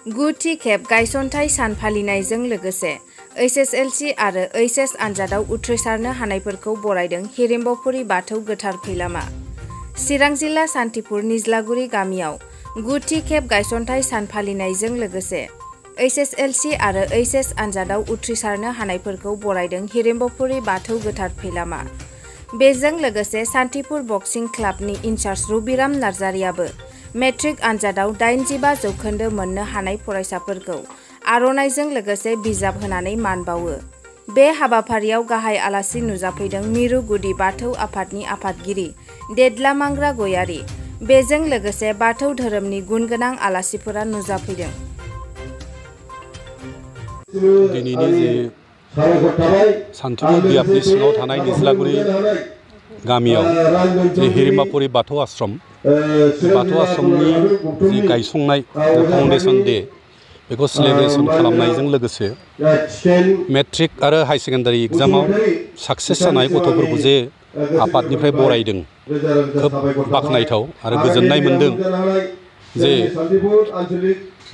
गुथि खेब गायसनथाय सान फालिनायजों लोगोसे HSLC आरो HS आनजादाव उथ्रिसारनो हानायफोरखौ बरायदों हिरिम्बपुरी बाथौ गोथार फैलामा। चिरां जिल्ला सान्थिपुर निज्लागुरि गामियाव गुथि खेब गायसनथाय सान फालिनायजों लोगोसे HSLC आरो HS आनजादाव उथ्रिसारनो हानायफोरखौ बरायदों हिरिम्बपुरी बाथौ गोथार फैलामा। बेजों लोगोसे सान्थिपुर बक्सिं क्लाबनि इनचार्ज रबिराम नार्जारियाबो मेट्रिक आनजादाव 85 जौखोन्दो मोननो हानाय फरायसाफोरखौ आर'नाइजों लोगोसे बिजाब होनानै मान बावो। बे हाबाफारियाव गाहाय आलासि नुजाफैदों मिरु गुदि बाथौ आफादनि आफादगिरि देदलामांग्रा गयारी। बेजों लोगोसे बाथौ धोरोमनि गुनगोनां आलासिफोरा नुजाफैदों। दिनैनि जे सान्थिपुर बियाबनि सिङाव थानाय निज्लागुरि गामियाव जे हिरिम्बपुरी बाथौ आश्रमनि जि गायसंनाय फाउन्डेसन डे बेखौ सेलेब्रेसन खालामनायजों लोगोसे मेट्रिक आरो हाई सेकेन्डारि एग्जामाव साक्सेस जानाय गथ'फोरखौ जे आफादनिफ्राय बरायदों खोब बाख्नायथाव आरो गोजोननाय मोनदों जे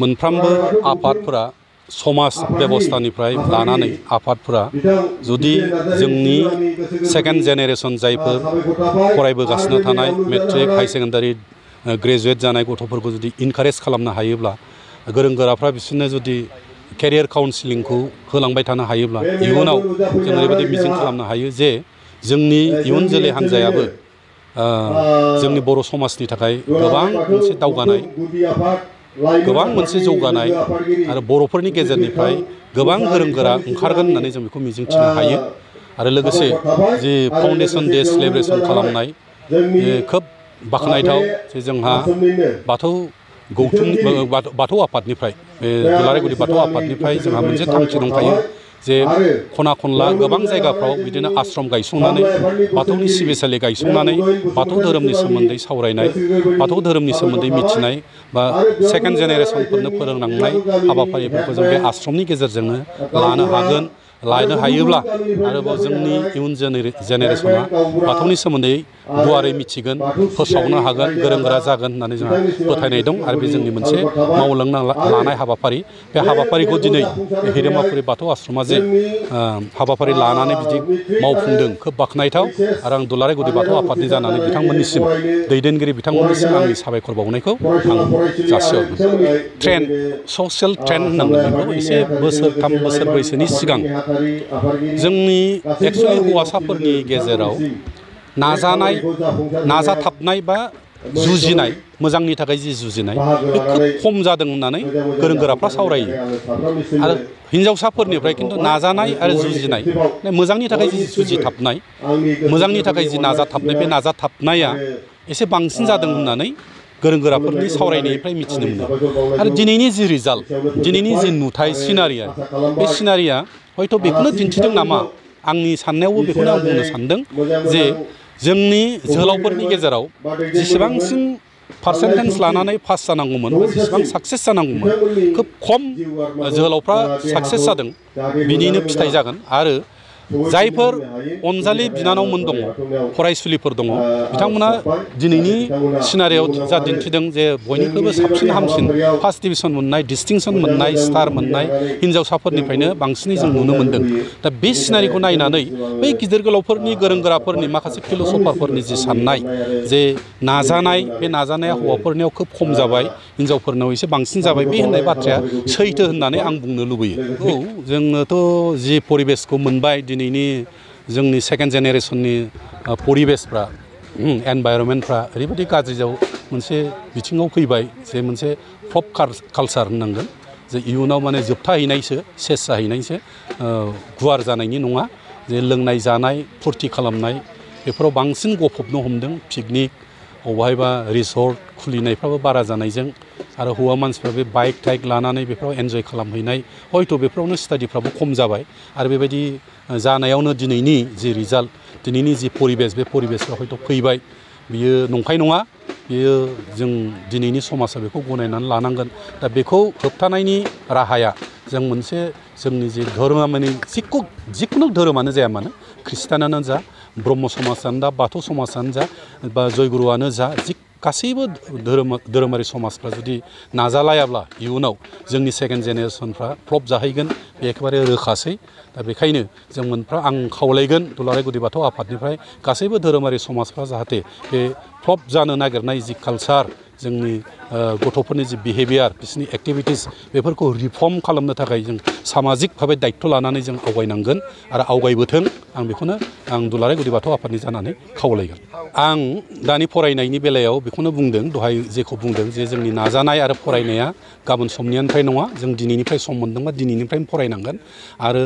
मोनफ्रोमबो आफादफोरा समाज बेबस्थानिफ्राय लानानै आफादफोरा जुदि जोंनि सेकेन्ड जेनेरेसन जायफोर फरायबोगासिनो थानाय मेट्रिक हाई सेकेन्डारि ग्रेजुवेट जानाय गथ'फोरखौ जुदि इनकारेज खालामनो हायोब्ला गोरों गोराफ्रा बिसोरनो जुदि केरियार काउन्सिलिंखौ होलांबाय थानो हायोब्ला इयुनाव जों ओरैबायदि मिजिं खालामनो हायो जे जोंनि इयुन जोलै हान्जायाबो जोंनि बर' समाजनि थाखाय गोबां मोनसे दावगानाय गोबां मोनसे जौगानाय आरो बर'फोरनि गेजेरनिफ्राय गोबां गोरों गोरा ओंखारगोन होननानै जों बेखौ मिजिंथिनो हायो। आरो लोगोसे जि फाउन्डेसन डे सेलेब्रेसन खालामनाय खोब बाख्नायथाव जे जोंहा बाथौ आफादनिफ्राय बे दुलाराय गुदि बाथौ आफादनिफ्राय जोंहा मोनसे थांखि दंखायो जे खना खनला गोबां जायगाफ्राव बिदिनो आश्रम गायसंनानै बाथौनि सिबिसालि गायसंनानै बाथौ धोरोमनि सोमोन्दै सावरायनाय बाथौ धोरोमनि सोमोन्दै मिथिनाय बा सेकेन्ड जेनेरेसनफोरनो फोरोंनांनाय हाबाफारिफोरखौ जों बे आश्रमनि गेजेरजोंनो लानो हायोब्ला आरोबाव जोंनि इयुन जेनेरेसना बाथौनि सोमोन्दै गुवारै मिथिगोन फोसावनो हागोन गोरों गोरा जागोन होननानै जोंहा फोथायनाय दं आरो बे जोंनि मोनसे मावलांना लानाय हाबाफारि। बे हाबाफारिखौ दिनै हिरिम्बपुरी बाथौ आश्रमा जे हाबाफारि लानानै बिदि मावफुंदों खोब बाख्नायथाव आरो आं दुलाराय गुदि बाथौ आफादनि जानानै बिथांमोननिसिम दैदेनगिरि बिथांमोननिसिम आंनि साबायखर बावनायखौ आं जासिहरदों। ससियेल ट्रेन्ड होननांगोन बेखौ एसे बोसोरथाम बोसोरब्रैसोनि सिगां जोंनि एक्सुवेलि हौवासाफोरनि गेजेराव नाजाथाबनाय बा जुजिनाय मोजांनि थाखाय जि जुजिनाय बे खोब खम जादों होननानै गोरों गोराफ्रा सावरायो आरो हिन्जावसाफोरनिफ्राय खिन्थु नाजानाय आरो जुजिनाय मोजांनि थाखाय जि जुजिथाबनाय मोजांनि थाखाय जि नाजाथाबनाय बे नाजाथाबनाया एसे बांसिन जादों होननानै गोरों गोराफोरनि सावरायनायनिफ्राय मिथिनो मोनो। आरो दिनैनि जि रिजाल्ट दिनैनि जि नुथाय सिनारिया बे सिनारिया हयथ' बेखौनो दिन्थिदों नामा आंनि साननायावबो बेखौनो आं बुंनो सानदों जे जोंनि जोहोलावफोरनि गेजेराव जेसेबांसिम पार्सेन्टेज लानानै पास जानांगौमोन जेसेबां साक्सेस जानांगौमोन खोब खम जोहोलावफ्रा साक्सेस जादों बिनिनो फिथाइ जागोन। आरो जायफोर अनजालि बिनानावमोन दङ फरायसुलिफोर दङ बिथांमोना दिनैनि सिनारियाव जा दिन्थिदों जे बयनिख्रुइबो साबसिन हामसिन फार्स्ट डिभिजन मोननाय डिस्टिंसन मोननाय स्टार मोननाय हिन्जावसाफोरनिफ्रायनो बांसिनै जों नुनो मोन्दों। दा बे सिनारिखौ नायनानै बै गिदिर गोलावफोरनि गोरों गोराफोरनि माखासे फिल'सफारफोरनि जि साननाय जे नाजानाय बे नाजानाया हौवाफोरनियाव खोब खम जाबाय हिन्जावफोरनाव एसे बांसिन जाबाय बे होननाय बाथ्राया सैथो होननानै आं बुंनो लुबैयो। औ जोङोथ' जि परिबेसखौ मोनबाय दिनैनि जोंनि सेकेन्ड जेनेरेसननि परिबेसफ्रा एनभाइरनमेन्टफ्रा ओरैबायदि गाज्रि मोनसे बिथिङाव फैबाय जे मोनसे पप कालचार होननांगोन जे इयुनाव माने जोबथाहैनायसो सेस जाहैनायसो गुवार जानायनि नङा जे लोंनाय जानाय फुरथि खालामनाय बेफोराव बांसिन गफबनो हमदों। पिकनिक अबहायबा रिसर्ट खुलिनायफ्राबो बारा जानायजों आरो हौवा मानसिफ्रा बे बाइक थाइक लानानै बेफोराव एन्जय खालामहैनाय हयथ' बेफोरावनो स्टाडिफ्राबो खम जाबाय आरो बेबायदि जानायावनो दिनैनि जि रिजाल्ट दिनैनि जि परिबेस बे परिबेसफ्रा हयथ' फैबाय बियो नंखाय नङा बियो जों दिनैनि समाजा बेखौ गनायनानै लानांगोन। दा बेखौ होबथानायनि राहाया जों मोनसे जोंनि जि धोरोमा माने जिखुनु धोरोमानो जाया मानो ख्रिस्टानानो जा ब्रह्म समाजानो जा बाथौ समाजानो जा बा जयगुरुआनो जा गासैबो धोरोमारि समाजफ्रा जुदि नाजालायाब्ला इयुनाव जोंनि सेकेन्ड जेनेरेसनफ्रा फ्लप जाहैगोन बे एखेबारे रोखासै दा बेखायनो आं खावलायगोन दुलाराय गुदि बाथौ आफादनिफ्राय गासैबो धोरोमारि समाजफ्रा जाहाथे बे फ्लप जानो नागिरनाय जि कालचार जोंनि गथ'फोरनि जि बिहेभियार बिसोरनि एक्टिभिटिस बेफोरखौ रिफर्म खालामनो थाखाय जों सामाजिक भाबै दायित्व लानानै जों आवगायनांगोन आरो आवगायबोथों आं बेखौनो दुलाराय गुदि बाथौ आफादनि जानानै खावलायगोन आं दानि फरायनायनि बेलायाव बेखौनो बुंदों दहाय जेखौ बुंदों जे जोंनि नाजानाय आरो फरायनाया गाबोन समनिफ्राय नङा जों दिनैनिफ्राय सम मोनदोंबा दिनैनिफ्रायनो फरायनांगोन आरो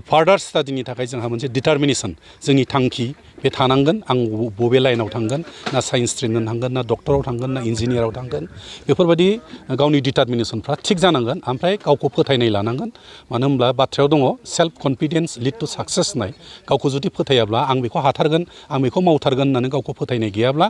फार्दार स्टाडिनि थाखाय जोंहा मोनसे डिटारमिनेसन जोंनि थांखि बे थानांगोन आं बबे लाइनाव थांगोन ना साइन्स स्ट्रिमजों थांगोन ना डक्टराव थांगोन ना इन्जिनियाराव थांगोन बेफोरबायदि गावनि डिटारमिनेसनफ्रा थिग जानांगोन ओमफ्राय गावखौ फोथायनाय लानांगोन मानो होनब्ला बाथ्रायाव दङ self confidence lead to success होननाय गावखौ जुदि फोथायाब्ला आं बेखौ हाथारगोन आं बेखौ मावथारगोन होननानै गावखौ फोथायनाय गैयाब्ला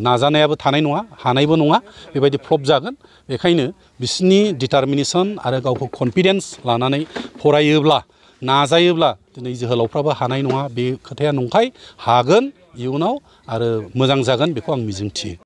नाजानायाबो थानाय नङा हानायबो नङा बेबायदि फ्लप जागोन बेखायनो बिसोरनि डिटारमिनेसन आरो गावखौ कनफिडेन्स लानानै फरायोब्ला नाजायोब्ला दिनै जोहोलावफ्राबो हानाय नङा बे खोथाया नंखाय हागोन इयुनाव आरो मोजां जागोन बेखौ आं मिजिंथियो